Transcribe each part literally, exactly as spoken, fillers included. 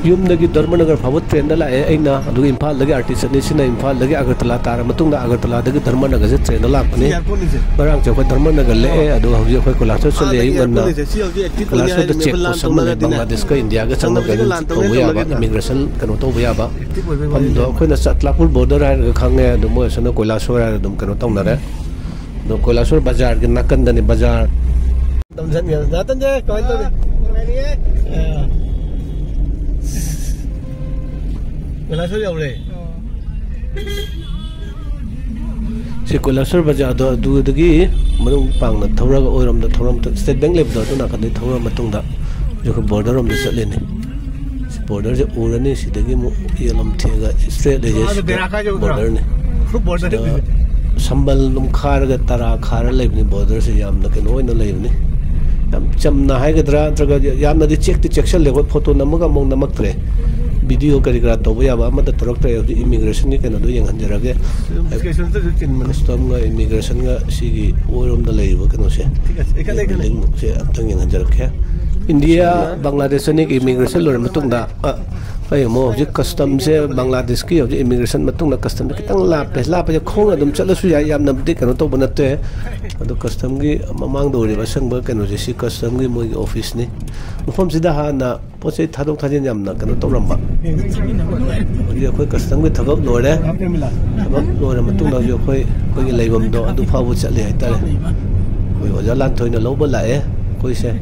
ꯌꯨꯝꯗꯒꯤ ꯙꯔꯃꯅꯒꯔ ꯐꯥꯎꯕ ꯇ꯭ꯔꯦꯟꯗ ꯂꯥꯛꯑꯦ ꯑꯩꯅ, ꯑꯗꯨꯒ ꯏꯝꯐꯥꯜꯗꯒꯤ ꯑꯥꯔ ꯇꯤ ꯆꯠꯅꯤ, ꯁꯤꯅ ꯏꯝꯐꯥꯜꯗꯒꯤ ꯑꯒꯔꯇꯂꯥ ꯇꯥꯔ ꯃꯇꯨꯡꯗ ꯑꯒꯔꯇꯂꯥꯗꯒꯤ ꯙꯔꯃꯅꯒꯔꯁꯦ ꯇ꯭ꯔꯦꯟꯗ ꯂꯥꯛꯄꯅꯤ꯫ ꯉꯔꯥꯡꯁꯦ ꯑꯩꯈꯣꯏ ꯙꯔꯃꯅꯒꯔ ꯂꯦꯛꯑꯦ, ꯑꯗꯨꯒ ꯍꯧꯖꯤꯛ ꯑꯩꯈꯣꯏ ꯀꯣꯏꯂꯥꯁꯣꯔ ꯆꯠꯂꯤ ꯑꯌꯨꯛ ꯉꯟꯅ꯫ ꯀꯣꯏꯂꯥꯁꯣꯔꯗ ꯆꯦꯛ ꯄꯣꯁ ꯑꯃ ꯂꯩ, ꯕꯪꯒ꯭ꯂꯥꯗꯦꯁꯀ ꯏꯟꯗꯤꯌꯥꯒ ꯆꯪꯉꯒ ꯑꯗꯨꯝ ꯇꯧꯕ ꯌꯥꯕ, ꯏꯃꯤꯒ꯭ꯔꯦꯁꯟ ꯀꯩꯅꯣ ꯇꯧꯕ ꯌꯥꯕ ꯃꯐꯝꯗꯣ꯫ ꯑꯩꯈꯣꯏꯅ ꯆꯠ-, ꯂꯥꯄꯨꯔ ꯕꯣꯔꯗꯔ ꯍꯥꯏꯔꯒ ꯈꯪꯉꯦ, ꯑꯗꯨ ꯃꯣꯏ ꯑꯁꯣꯝꯅ ꯀꯣꯏꯂꯥꯁꯣꯔ ꯍꯥꯏꯔ ꯑꯗꯨꯝ ꯀꯩꯅꯣ ꯇꯧꯅꯔꯦ꯫ ꯑꯗꯣ ꯀꯣꯏꯂꯥꯁꯣꯔ ꯕꯖꯥꯔꯒꯤ ꯅꯥꯀꯟꯗꯅꯤ ꯕꯖꯥꯔ꯫ ꯗꯥꯇꯟꯁꯦ ꯀꯃꯥꯏꯅ ꯇꯧꯔꯤ? ꯑꯥ꯫ ꯀꯣꯏꯂꯥꯁꯣꯔ ꯌꯧꯔꯦ꯫ ꯁꯤ ꯀꯣꯏꯂꯥꯁꯣꯔ ꯕꯖꯥꯔꯗꯣ ꯑꯗꯨꯗꯒꯤ ꯃꯅꯨꯡ ꯄꯥꯡꯅ ꯊꯧꯔꯒ ꯑꯣꯏꯔꯣꯝꯗ ꯊꯧꯔꯝ ꯁ꯭ꯇꯦꯠ ꯕꯦꯡꯛ ꯂꯩꯕꯗꯣ ꯑꯗꯨ ꯅꯥꯀꯟꯗꯩ ꯊꯧꯔ ꯃꯇꯨꯡꯗ ꯍꯧꯖꯤꯛ ꯑꯩꯈꯣꯏ ꯕꯣꯔꯗꯔ ꯔꯣꯝꯗ ꯆꯠꯂꯤꯅꯤ꯫ ꯁꯤ ꯕꯣꯔꯗꯔꯁꯦ ꯎꯔꯅꯤ, ꯁꯤꯗꯒꯤ ꯑꯃꯨꯛ ꯌꯦꯂꯣꯝꯊꯦꯒ ꯁ꯭ꯇ꯭ꯔꯦꯠ ꯂꯩꯖꯩ, ꯁꯤꯗ ꯕꯣꯔꯗꯔꯅꯤ꯫ ꯁꯝꯕꯜ ꯑꯗꯨꯝ ꯈꯥꯔꯒ ꯇꯔꯥ ꯈꯥꯔ ꯂꯩꯕꯅꯤ, ꯕꯣꯔꯗꯔꯁꯦ ꯌꯥꯝꯅ ꯀꯩꯅꯣ ꯑꯣꯏꯅ ꯂꯩꯕꯅꯤ꯫ ꯌꯥꯝ ꯆꯝꯅ ꯍꯥꯏꯒꯗ꯭ꯔꯥ, ꯅꯠꯇ꯭ꯔꯒ ꯌꯥꯝꯅꯗꯤ ꯆꯦꯛꯇꯤ ꯆꯦꯛꯁꯜꯂꯦ꯫ ꯑꯩꯈꯣꯏ ꯐꯣꯇꯣ ꯅꯝꯃꯒ ꯑꯃꯨꯛ ꯅꯝꯃꯛꯇ꯭ꯔꯦ꯫ ꯚꯤꯗꯤꯑꯣ ꯀꯔꯤ ꯀꯔꯥ ꯇꯧꯕ ꯌꯥꯕ ꯑꯃꯠꯇ ꯇꯧꯔꯛꯇ꯭ꯔꯦ꯫ ꯍꯧꯖꯤꯛ ꯏꯃꯤꯒ꯭ꯔꯦꯁꯟꯒꯤ ꯀꯩꯅꯣꯗꯣ ꯌꯦꯡꯍꯟꯖꯔꯒꯦ꯫ ꯀꯁꯇꯝꯒ ꯏꯃꯤꯒ꯭ꯔꯦꯁꯟꯒ ꯁꯤꯒꯤ ꯑꯣꯏꯔꯣꯝꯗ ꯂꯩꯔꯤꯕ ꯀꯩꯅꯣꯁꯦ ꯕꯤꯜꯗꯤꯡꯁꯦ ꯑꯝꯇꯪ ꯌꯦꯡꯍꯟꯖꯔꯛꯀꯦ꯫ ꯏꯟꯗꯤꯌꯥ, ꯕꯪꯒ꯭ꯂꯥꯗꯦꯁ ꯑꯅꯤꯒꯤ ꯏꯃꯤꯒ꯭ꯔꯦꯁꯟ ꯂꯣꯏꯔ ꯃꯇꯨꯡꯗ, ꯑ, ꯑꯩ ꯑꯃꯨꯛ ꯍꯧꯖꯤꯛ ꯀꯁꯇꯝꯁꯦ, ꯕꯪꯒ꯭ꯂꯥꯗꯦꯁꯀꯤ ꯍꯧꯖꯤꯛ ꯏꯃꯤꯒ꯭ꯔꯦꯁꯟ ꯃꯇꯨꯡꯗ ꯀꯁꯇꯝꯁꯦ ꯈꯤꯇꯪ ꯂꯥꯞꯄꯦ꯫ ꯂꯥꯞꯄꯁꯦ ꯈꯣꯡꯅ ꯑꯗꯨꯝ ꯆꯠꯂꯁꯨ ꯌꯥꯏ, ꯌꯥꯝꯅꯕꯨꯗꯤ ꯀꯩꯅꯣ ꯇꯧꯕ ꯅꯠꯇꯦ꯫ ꯑꯗꯣ ꯀꯁꯇꯝꯒꯤ ꯃꯃꯥꯡꯗ ꯑꯣꯏꯔꯤꯕ ꯑꯁꯪꯕ ꯀꯩꯅꯣꯁꯦ, ꯁꯤ ꯀꯁꯇꯝꯒꯤ ꯃꯣꯏꯒꯤ ꯑꯣꯐꯤꯁꯅꯤ꯫ ꯃꯐꯝꯁꯤꯗ ꯍꯥꯟꯅ ꯄꯣꯠ ꯆꯩ ꯊꯥꯗꯣꯛ ꯊꯥꯖꯤꯟ ꯌꯥꯝꯅ ꯀꯩꯅꯣ ꯇꯧꯔꯝꯕ꯫ ꯍꯧꯖꯤꯛ ꯑꯩꯈꯣꯏ ꯀꯁꯇꯝꯒꯤ ꯊꯕꯛ ꯂꯣꯏꯔꯦ꯫ ꯊꯕꯛ ꯂꯣꯏꯔ ꯃꯇꯨꯡꯗ ꯍꯧꯖꯤꯛ ꯑꯩꯈꯣꯏ, ꯑꯩꯈꯣꯏꯒꯤ ꯂꯩꯐꯝꯗꯣ ꯑꯗꯨ ꯐꯥꯎꯕ ꯆꯠꯂꯤ ꯍꯥꯏꯇꯥꯔꯦ꯫ ꯑꯩꯈꯣꯏ ꯑꯣꯖꯥ ꯂꯥꯟꯊꯣꯏꯅ ꯂꯧꯕ ꯂꯥꯛꯑꯦ ꯑꯩꯈꯣꯏꯁꯦ꯫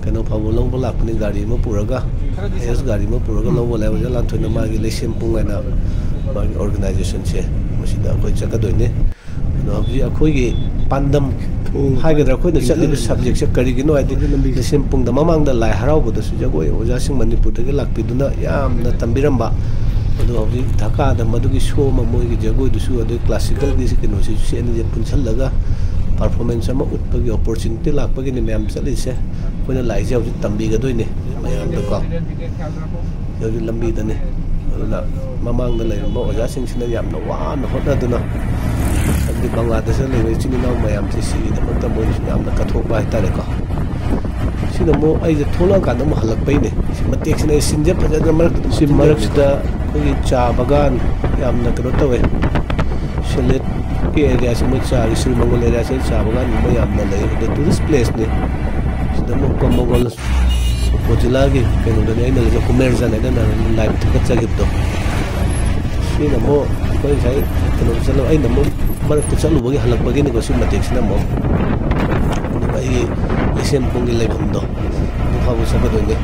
ꯀꯩꯅꯣ ꯐꯥꯎꯕ ꯂꯧꯕ ꯂꯥꯛꯄꯅꯤ, ꯒꯥꯔꯤ ꯑꯃ ꯄꯨꯔꯒ, ꯍꯩꯁ ꯒꯥꯔꯤ ꯑꯃ ꯄꯨꯔꯒ ꯂꯧꯕ ꯂꯥꯛꯑꯦ꯫ ꯑꯣꯖꯥ ꯂꯥꯟꯊꯣꯏꯅ ꯃꯥꯒꯤ ꯂꯩꯁꯦꯝ ꯄꯨꯡ ꯍꯥꯏꯅ ꯃꯥꯒꯤ ꯑꯣꯔꯒꯅꯥꯏꯖꯦꯁꯟꯁꯦ ꯃꯁꯤꯗ ꯑꯩꯈꯣꯏ ꯆꯠꯀꯗꯣꯏꯅꯤ꯫ ꯑꯗꯣ ꯍꯧꯖꯤꯛ ꯑꯩꯈꯣꯏꯒꯤ ꯄꯥꯟꯗꯝ ꯎꯝ꯫ ꯍꯥꯏꯒꯗ꯭ꯔꯥ, ꯑꯩꯈꯣꯏꯅ ꯆꯠꯂꯤꯕ ꯁꯕꯖꯦꯛꯁꯦ ꯀꯔꯤꯒꯤꯅꯣ ꯍꯥꯏꯗꯤ, ꯂꯝꯕꯤꯁꯦ꯫ ꯂꯩꯁꯦꯝ ꯄꯨꯡꯗ ꯃꯃꯥꯡꯗ ꯂꯥꯏ ꯍꯔꯥꯎꯕꯗꯁꯨ ꯖꯒꯣꯏ ꯑꯣꯖꯥꯁꯤꯡ ꯃꯅꯤꯄꯨꯔꯗꯒꯤ ꯂꯥꯛꯄꯤꯗꯨꯅ ꯌꯥꯝꯅ ꯇꯝꯕꯤꯔꯝꯕ꯫ ꯑꯗꯣ ꯍꯧꯖꯤꯛ ꯙꯀꯥꯗ ꯃꯗꯨꯒꯤ ꯁꯣ ꯑꯃ, ꯃꯣꯏꯒꯤ ꯖꯒꯣꯏꯗꯨꯁꯨ, ꯑꯗꯩ ꯀ꯭ꯂꯥꯁꯤꯀꯦꯜꯒꯤ ꯀꯩꯅꯣꯁꯤꯁꯨ, ꯁꯤ ꯑꯅꯤꯁꯦ ꯄꯨꯟꯁꯤꯜꯂꯒ ꯄꯔꯐꯣꯔꯃꯦꯟꯁ ꯑꯃ ꯎꯠꯄꯒꯤ ꯑꯣꯄꯣꯔꯆꯨꯅꯤꯇꯤ ꯂꯥꯛꯄꯒꯤꯅꯤ ꯃꯌꯥꯝ ꯆꯠꯂꯤꯁꯦ꯫ ꯑꯩꯈꯣꯏꯅ ꯂꯥꯛꯏꯁꯦ ꯍꯧꯖꯤꯛ ꯇꯝꯕꯤꯒꯗꯣꯏꯅꯤ ꯃꯌꯥꯝꯗꯀꯣ꯫ ꯍꯧꯖꯤꯛ ꯂꯝꯕꯤꯗꯅꯤ꯫ ꯑꯗꯨꯅ ꯃꯃꯥꯡꯗ ꯂꯩꯔꯝꯕ ꯑꯣꯖꯥꯁꯤꯡꯁꯤꯅ ꯌꯥꯝꯅ ꯋꯥꯅ ꯍꯣꯠꯅꯗꯨꯅ, ꯍꯥꯏꯕꯗꯤ ꯕꯪꯒ꯭ꯂꯥꯗꯦꯁꯇ ꯂꯩꯕ ꯏꯆꯤꯟ ꯏꯅꯥꯎ ꯃꯌꯥꯝꯁꯦ ꯁꯤꯒꯤꯗꯃꯛꯇ ꯃꯣꯏꯅꯁꯨ ꯌꯥꯝꯅ ꯀꯠꯊꯣꯛꯄ ꯍꯥꯏꯇꯥꯔꯦꯀꯣ꯫ ꯁꯤꯅ ꯑꯃꯨꯛ ꯑꯩꯁꯦ ꯊꯣꯛꯂꯛꯑꯀꯥꯟꯗ ꯑꯃꯨꯛ ꯍꯜꯂꯛꯄꯩꯅꯦ꯫ ꯁꯤ ꯃꯇꯦꯛꯁꯤꯅ ꯑꯩ ꯁꯤꯟꯁꯦ ꯐꯖꯅ ꯃꯔꯛꯇ ꯑꯗꯨꯝ ꯁꯤ ꯁꯤꯟꯖꯔꯒꯦ꯫ ꯃꯔꯛꯁꯤꯗ ꯑꯩꯈꯣꯏꯒꯤ ꯆꯥ ꯕꯒꯥꯟ ꯌꯥꯝꯅ ꯀꯩꯅꯣ ꯇꯧꯋꯦ꯫ ꯁꯤꯂꯦꯠꯀꯤ ꯑꯦꯔꯤꯌꯥꯁꯤ, ꯃꯣꯏ ꯆꯥꯒꯤ, ꯁ꯭ꯔꯤ ꯃꯪꯒꯣꯜ ꯑꯦꯔꯤꯌꯥꯁꯤꯗ ꯆꯥ ꯕꯒꯥꯟꯒꯨꯝꯕ ꯌꯥꯝꯅ ꯂꯩ꯫ ꯑꯗ ꯇꯨꯔꯤꯁ ꯄ꯭ꯂꯦꯁꯅꯤ꯫ ꯁꯤꯗ ꯑꯃꯨꯛ ꯀꯣꯃꯣꯒꯣꯜ ꯎꯄꯣ ꯖꯤꯂꯥꯒꯤ ꯀꯩꯅꯣꯗꯅꯤ ꯑꯩꯅ ꯂꯩꯖ-, ꯍꯨꯃꯦꯔꯖꯟ ꯍꯥꯏꯅ ꯂꯥꯏꯚ ꯊꯥꯒꯠꯆꯈꯤꯕꯗꯣ꯫ ꯁꯤꯅ ꯑꯃꯨꯛ ꯑꯩꯈꯣꯏ ꯉꯁꯥꯏ ꯀꯩꯅꯣꯗ ꯆꯠꯂꯨ-, ꯑꯩꯅ ꯑꯃꯨꯛ ꯃꯔꯛꯇ ꯆꯠꯂꯨꯕꯒꯤ ꯍꯜꯂꯛꯄꯒꯤꯅꯤꯀꯣ, ꯁꯤ ꯃꯇꯦꯛꯁꯤꯅ ꯑꯃꯨꯛ꯫ ꯑꯗꯨꯒ ꯑꯩꯒꯤ ꯂꯩꯁꯦꯝ ꯄꯨꯡꯒꯤ ꯂꯩꯐꯝꯗꯣ, ꯑꯗꯨ ꯐꯥꯎꯕ ꯆꯠꯀꯗꯣꯏꯅꯤ꯫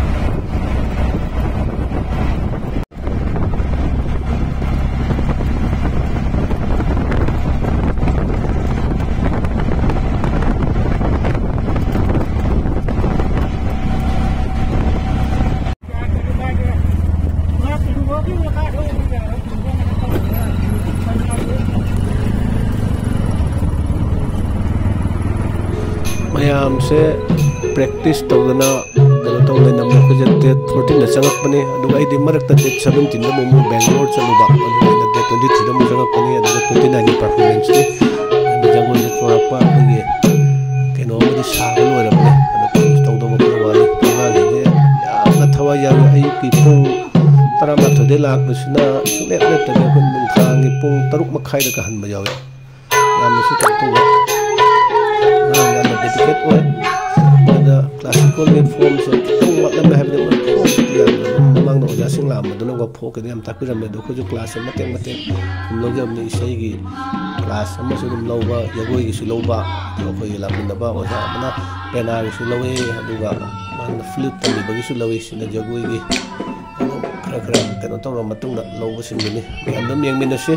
ꯃꯌꯥꯝꯁꯦ ꯄ꯭ꯔꯦꯛꯇꯤꯁ ꯇꯧꯗꯅ ꯀꯩꯅꯣ ꯇꯧ ꯂꯩꯅꯕꯅꯦ꯫ ꯑꯩꯈꯣꯏꯁꯦ ꯗꯦꯠ ꯐꯣꯔꯇꯤꯟꯗ ꯆꯪꯉꯛꯄꯅꯦ, ꯑꯗꯨꯒ ꯑꯩꯗꯤ ꯃꯔꯛꯇ ꯗꯦꯠ ꯁꯕꯦꯟꯇꯤꯟꯗ ꯑꯃꯨꯛ, ꯑꯃꯨꯛ ꯕꯦꯡꯒ꯭ꯂꯣꯔ ꯆꯠꯂꯨꯕ, ꯑꯗꯨꯒ ꯑꯩꯅ ꯗꯦꯠ ꯇ꯭ꯋꯦꯟꯇꯤ ꯊ꯭ꯔꯤꯗ ꯑꯃꯨꯛ ꯆꯪꯉꯛꯄꯅꯦ, ꯑꯗꯨꯒ ꯇ꯭ꯋꯦꯟꯇꯤ ꯅꯥꯏꯟꯒꯤ ꯄꯔꯐꯣꯔꯃꯦꯟꯁꯅꯤ꯫ ꯑꯗꯨ ꯖꯒꯣꯏꯁꯦ ꯆꯣꯔꯛꯄ ꯑꯩꯈꯣꯏꯒꯤ ꯀꯩꯅꯣ ꯑꯃꯗꯤ ꯁꯥꯕ ꯂꯣꯏꯔꯕꯅꯦ, ꯑꯗꯣ ꯄ꯭ꯔꯦꯛꯇꯤꯁ ꯇꯧꯗꯧꯕ ꯈꯔ ꯋꯥꯠꯂꯤ꯫ ꯑꯉꯥꯡꯁꯤꯡꯁꯦ ꯌꯥꯝꯅ ꯊꯋꯥꯏ ꯌꯥꯎꯏ꯫ ꯑꯌꯨꯛꯀꯤ ꯄꯨꯡ ꯇꯔꯥꯃꯥꯊꯣꯏꯗꯩ ꯂꯥꯛꯄꯁꯤꯅ ꯁꯨꯡꯂꯦꯞ ꯂꯦꯞꯇꯕꯤ ꯑꯩꯈꯣꯏ ꯅꯨꯡꯗꯥꯡꯒꯤ ꯄꯨꯡ ꯇꯔꯨꯛ ꯃꯈꯥꯏꯗꯒ ꯍꯟꯕ ꯌꯥꯎꯏ꯫ ꯌꯥꯝꯅꯁꯨ ꯀꯩꯅꯣ ꯇꯧꯕ, ꯑꯉꯥꯡ ꯌꯥꯝꯅ ꯗꯦꯗꯤꯀꯦꯠ ꯑꯣꯏ꯫ ꯃꯣꯏꯗ ꯀ꯭ꯂꯥꯁꯤꯀꯦꯜꯒꯤ ꯐꯣꯝꯁꯦ ꯈꯤꯇꯪ ꯋꯥꯠꯂꯝꯃꯦ ꯍꯥꯏꯕꯗꯤ, ꯃꯣꯏ ꯐꯣꯝꯁꯦ ꯌꯥꯝꯅ ꯃꯃꯥꯡꯗ ꯑꯣꯖꯥꯁꯤꯡ ꯂꯥꯛꯑꯝꯕꯗꯨꯅꯀꯣ, ꯐꯣꯛꯀꯤꯗꯤ ꯌꯥꯝ ꯇꯥꯛꯄꯤꯔꯝꯃꯦ꯫ ꯑꯗꯣ ꯑꯩꯈꯣꯏꯁꯨ ꯀ꯭ꯂꯥꯁꯁꯦ ꯃꯇꯦꯛ ꯃꯇꯦꯛ ꯑꯗꯨꯝ ꯂꯧꯖꯕꯅꯤ꯫ ꯏꯁꯩꯒꯤ ꯀ꯭ꯂꯥꯁ ꯑꯃꯁꯨ ꯑꯗꯨꯝ ꯂꯧꯕ, ꯖꯒꯣꯏꯒꯤꯁꯨ ꯂꯧꯕ, ꯑꯗꯣ ꯑꯩꯈꯣꯏꯒꯤ ꯂꯥꯛꯃꯤꯟꯅꯕ ꯑꯣꯖꯥ ꯑꯃꯅ ꯄꯦꯅꯥꯒꯤꯁꯨ ꯂꯧꯋꯤ, ꯑꯗꯨꯒ ꯃꯥꯅ ꯐ꯭ꯂꯨꯠ ꯇꯝꯕꯤꯕꯒꯤꯁꯨ ꯂꯧꯋꯤ꯫ ꯁꯤꯅ ꯖꯒꯣꯏꯒꯤ ꯑꯗꯨꯝ ꯈꯔ ꯈꯔ ꯀꯩꯅꯣ ꯇꯧꯔ ꯃꯇꯨꯡꯗ ꯂꯧꯕꯁꯤꯡꯗꯨꯅꯤ꯫ ꯃꯌꯥꯝ ꯑꯗꯨꯝ ꯌꯦꯡꯃꯤꯟꯅꯁꯤ꯫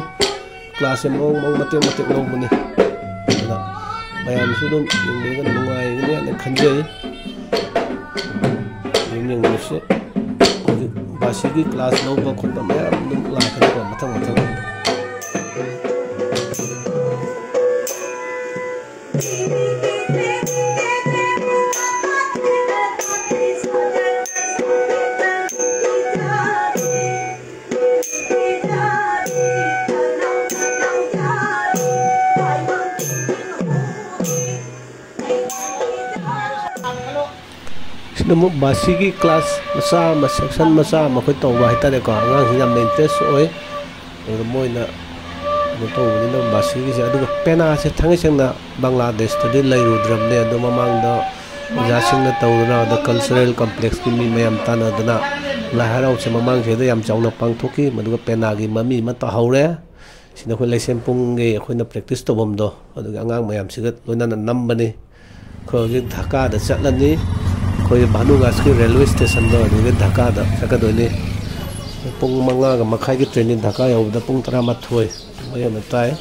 ꯀ꯭ꯂꯥꯁꯁꯦ ꯃꯑꯣꯡ ꯃꯑꯣꯡ ꯃꯇꯦꯛ ꯃꯇꯦꯛ ꯂꯧꯕꯅꯤ꯫ ꯑꯗꯨꯅ ꯃꯌꯥꯝꯁꯨ ꯑꯗꯨꯝ ꯌꯦꯡꯕꯤꯔꯒ ꯅꯨꯡꯉꯥꯏꯒꯅꯤ ꯍꯥꯏꯅ ꯈꯟꯖꯩ꯫ ꯑꯗꯨꯝ ꯌꯦꯡꯕꯤꯔꯁꯤ꯫ ꯍꯧꯖꯤꯛ ꯕꯥꯁꯤꯒꯤ ꯀ꯭ꯂꯥꯁ ꯂꯧꯕ ꯈꯣꯠꯄ ꯃꯌꯥꯝ ꯑꯗꯨꯝ ꯂꯥꯛꯀꯅꯤꯀꯣ, ꯃꯊꯪ ꯃꯊꯪ꯫ ꯑꯗꯨ ꯑꯃꯨꯛ ꯕꯥꯁꯤꯒꯤ ꯀ꯭ꯂꯥꯁ ꯃꯆꯥ ꯑꯃ, ꯁꯦꯛꯁꯟ ꯃꯆꯥ ꯑꯃ ꯑꯩꯈꯣꯏ ꯇꯧꯕ ꯍꯥꯏꯇꯥꯔꯦꯀꯣ, ꯑꯉꯥꯡꯁꯤꯡ ꯌꯥꯝꯅ ꯏꯟꯇꯔꯦꯁ ꯑꯣꯏ꯫ ꯑꯗꯨꯗ ꯃꯣꯏꯅ ꯀꯩꯅꯣ ꯇꯧꯕꯅꯤꯅ ꯕꯥꯁꯤꯒꯤꯁꯦ꯫ ꯑꯗꯨꯒ ꯄꯦꯅꯥꯁꯦ ꯊꯥꯡꯒꯩ ꯁꯦꯡꯅ ꯕꯪꯒ꯭ꯂꯥꯗꯦꯁꯇꯗꯤ ꯂꯩꯔꯨꯗ꯭ꯔꯕꯅꯦ꯫ ꯑꯗꯣ ꯃꯃꯥꯡꯗ ꯑꯣꯖꯥꯁꯤꯡꯅ ꯇꯧꯗꯅ, ꯑꯗ ꯀꯜꯆꯔꯦꯜ ꯀꯝꯄ꯭ꯂꯦꯛꯁꯀꯤ ꯃꯤ ꯃꯌꯥꯝ ꯇꯥꯟꯅꯗꯅ ꯂꯥꯏ ꯍꯔꯥꯎꯁꯦ ꯃꯃꯥꯡ ꯆꯍꯤꯗ ꯌꯥꯝ ꯆꯥꯎꯅ ꯄꯥꯡꯊꯣꯛꯈꯤ꯫ ꯃꯗꯨꯒ ꯄꯦꯅꯥꯒꯤ ꯃꯃꯤ ꯑꯃ ꯇꯥꯍꯧꯔꯦ꯫ ꯁꯤꯅ ꯑꯩꯈꯣꯏ ꯂꯩꯁꯦꯝꯄꯨꯡꯒꯤ ꯑꯩꯈꯣꯏꯅ ꯄ꯭ꯔꯦꯛꯇꯤꯁ ꯇꯧꯐꯝꯗꯣ, ꯑꯗꯨꯒꯤ ꯑꯉꯥꯡ ꯃꯌꯥꯝꯁꯤꯒ ꯂꯣꯏꯅꯅ ꯅꯝꯕꯅꯤ꯫ ꯑꯩꯈꯣꯏ ꯍꯧꯖꯤꯛ ꯙꯥꯀꯥꯗ ꯆꯠꯂꯅꯤ꯫ ꯑꯩꯈꯣꯏ ꯚꯥꯅꯨꯒꯥꯁꯀꯤ ꯔꯦꯜꯋꯦ ꯁ꯭ꯇꯦꯁꯟꯗꯣ, ꯑꯗꯨꯗꯒꯤ ꯙꯥꯀꯥꯗ ꯆꯠꯀꯗꯣꯏꯅꯤ꯫ ꯄꯨꯡ ꯃꯉꯥꯒ ꯃꯈꯥꯏꯒꯤ ꯇ꯭ꯔꯦꯟꯅꯤ, ꯙꯥꯀꯥ ꯌꯧꯕꯗ ꯄꯨꯡ ꯇꯔꯥꯃꯥꯊꯣꯏ ꯑꯗꯨꯃꯥꯏꯅ ꯇꯥꯏ꯫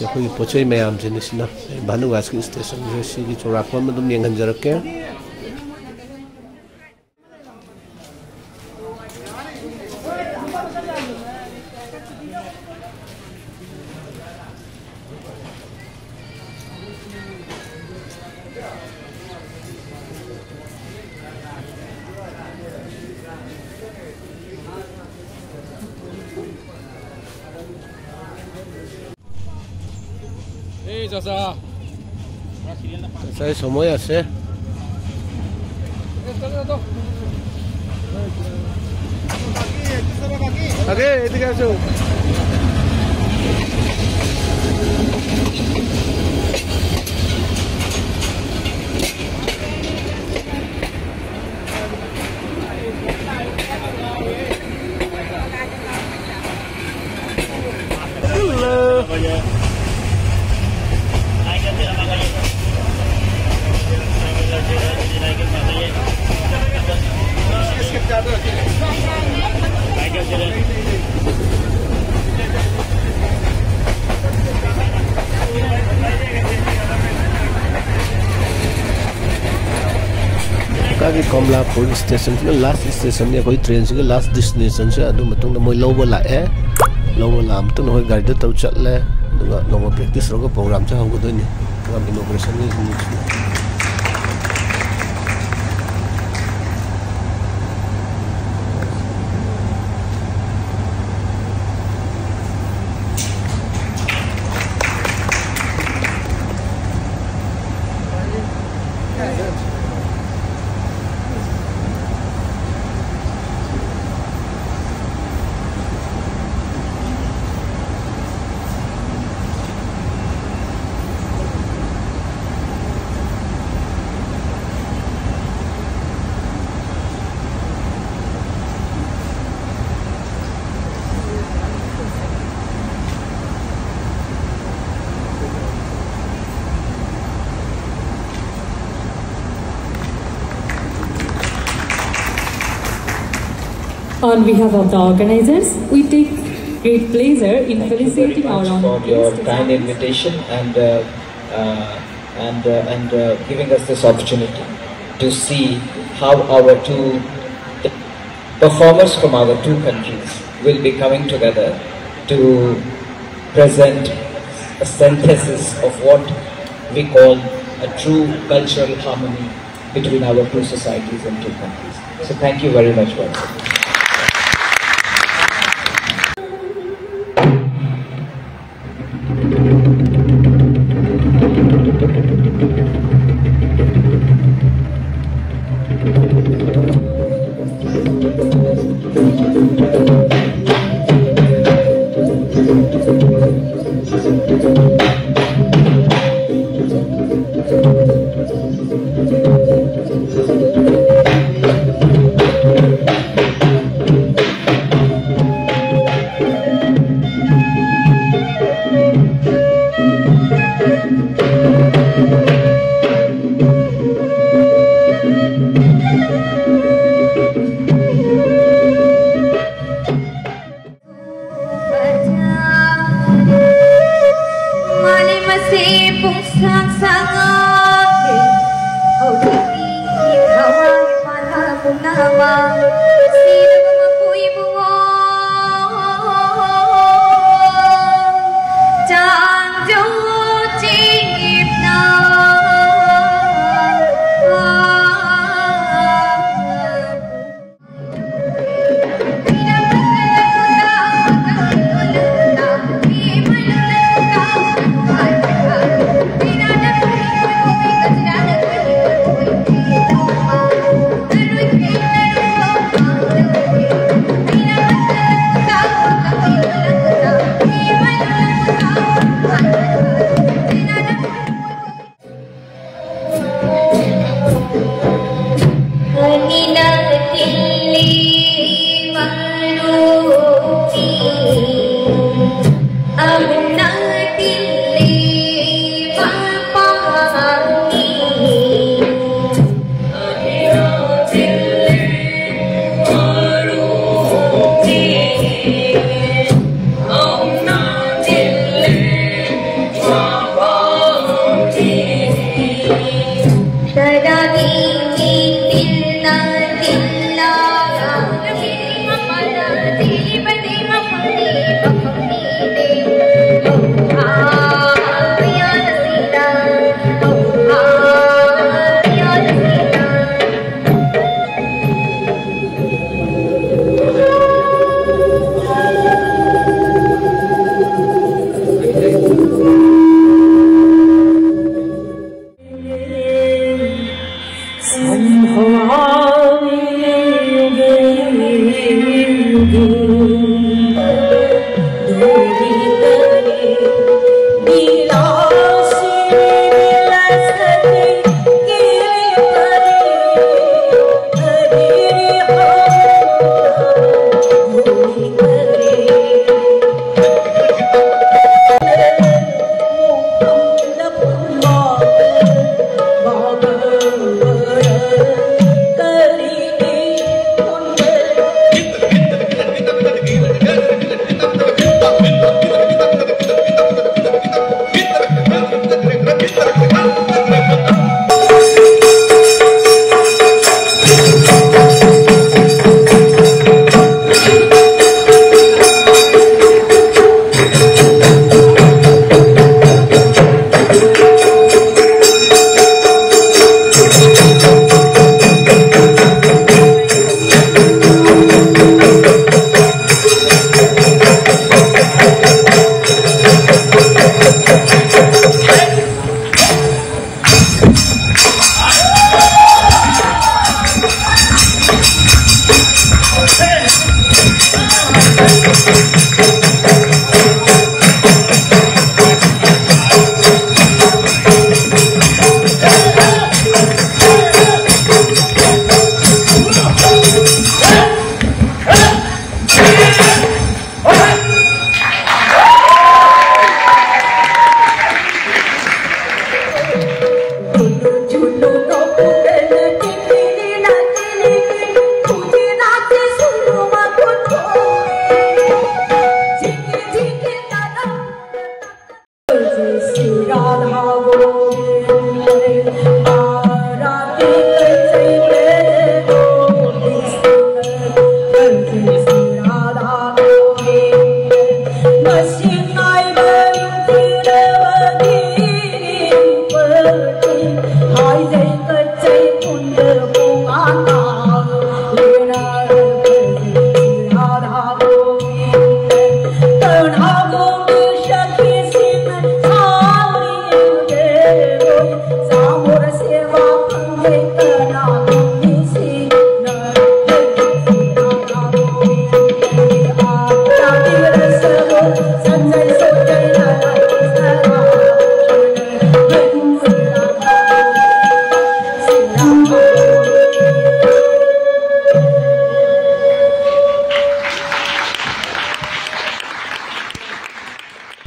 ꯑꯩꯈꯣꯏꯒꯤ ꯄꯣꯠ ꯆꯩ ꯃꯌꯥꯝꯁꯤꯅꯤ ꯁꯤꯅ꯫ ꯑꯩ ꯚꯥꯅꯨꯒꯥꯁꯀꯤ ꯁ꯭ꯇꯦꯁꯟꯁꯦ ꯁꯤꯒꯤ ꯆꯨꯔꯥꯀꯣꯔꯣꯟ ꯑꯗꯨꯝ ꯌꯦꯡꯍꯟꯖꯔꯛꯀꯦ꯫ এই চাচা। চাচাই সময় আছে। আগে এদিকে আসো। ꯀꯥꯒꯤ ꯀꯣꯝꯂꯥꯄꯨꯔ ꯁ꯭ꯇꯦꯁꯟꯁꯤꯅ ꯂꯥꯁ ꯁ꯭ꯇꯦꯁꯟꯅꯤ꯫ ꯑꯩꯈꯣꯏ ꯇ꯭ꯔꯦꯟꯁꯤꯒꯤ ꯂꯥꯁ ꯗꯦꯁꯇꯤꯅꯦꯁꯟꯁꯦ꯫ ꯑꯗꯨ ꯃꯇꯨꯡꯗ ꯃꯣꯏ ꯂꯧꯕ ꯂꯥꯛꯑꯦ꯫ ꯂꯧꯕ ꯂꯥꯛꯑ ꯃꯇꯨꯡꯗ ꯑꯩꯈꯣꯏ ꯒꯥꯔꯤꯗ ꯇꯧ ꯆꯠꯂꯦ꯫ ꯑꯗꯨꯒ ꯅꯣꯡꯃ ꯄ꯭ꯔꯦꯛꯇꯤꯁ ꯇꯧꯔꯒ ꯄ꯭ꯔꯣꯒ꯭ꯔꯥꯝꯁꯦ ꯍꯧꯒꯗꯣꯏꯅꯤ꯫ ꯄ꯭ꯔꯣꯒ꯭ꯔꯥꯝ ꯏꯅꯣꯒ꯭ꯔꯦꯁꯟꯒꯤ ꯅꯨꯃꯤꯠꯁꯤꯗ꯫ On behalf of the organizers, we take great pleasure in Thank you very felicitating our much honored for your guests. Kind invitation and uh, uh, and uh, and uh, giving us this opportunity to see how our two the performers from our two countries will be coming together to present a synthesis of what we call a true cultural harmony between our two societies and two countries. So thank you very much once again.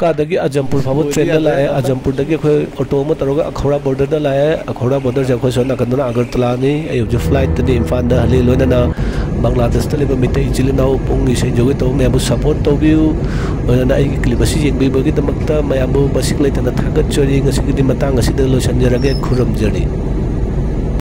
ꯀꯥꯗꯒꯤ ꯑꯖꯝꯄꯨꯔ ꯐꯥꯎꯕ ꯇ꯭ꯔꯦꯟꯗ ꯂꯥꯛꯑꯦ, ꯑꯖꯝꯄꯨꯔꯗꯒꯤ ꯑꯩꯈꯣꯏ auto ꯑꯃ ꯇꯧꯔꯒ ꯑꯈꯧꯔꯥ ꯕꯣꯔꯗꯔꯗ ꯂꯥꯛꯑꯦ꯫ ꯑꯈꯧꯔꯥ ꯕꯣꯔꯗꯔꯁꯦ ꯑꯩꯈꯣꯏ ꯁꯣꯝ ꯅꯥꯀꯟꯗꯅ ꯑꯒꯔꯇꯂꯥꯅꯤ꯫ ꯑꯩ ꯍꯧꯖꯤꯛ ꯐ꯭ꯂꯥꯏꯠꯇꯅꯤ ꯏꯝꯐꯥꯜꯗ ꯍꯜꯂꯤ꯫ ꯂꯣꯏꯅꯅ ꯕꯪꯒ꯭ꯂꯥꯗꯦꯁꯇ ꯂꯩꯕ ꯃꯤꯇꯩ ꯏꯆꯤꯜ ꯏꯅꯥꯎ ꯄꯨꯡ ꯏꯁꯩ ꯖꯒꯣꯏ ꯇꯧꯕ ꯃꯌꯥꯝꯕꯨ ꯁꯄꯣꯔꯠ ꯇꯧꯕꯤꯌꯨ꯫ ꯂꯣꯏꯅꯅ ꯑꯩꯒꯤ ꯀ꯭ꯂꯤꯞ ꯑꯁꯤ ꯌꯦꯡꯕꯤꯕꯒꯤꯗꯃꯛꯇ ꯃꯌꯥꯝꯕꯨ ꯃꯁꯤꯡ ꯂꯩꯇꯅ ꯊꯥꯒꯠꯆꯔꯤ꯫ ꯉꯁꯤꯒꯤꯗꯤ ꯃꯇꯥꯡ ꯑꯁꯤꯗ ꯂꯣꯏꯁꯤꯟꯖꯔꯒꯦ꯫ ꯈꯨꯔꯨꯝꯖꯔꯤ꯫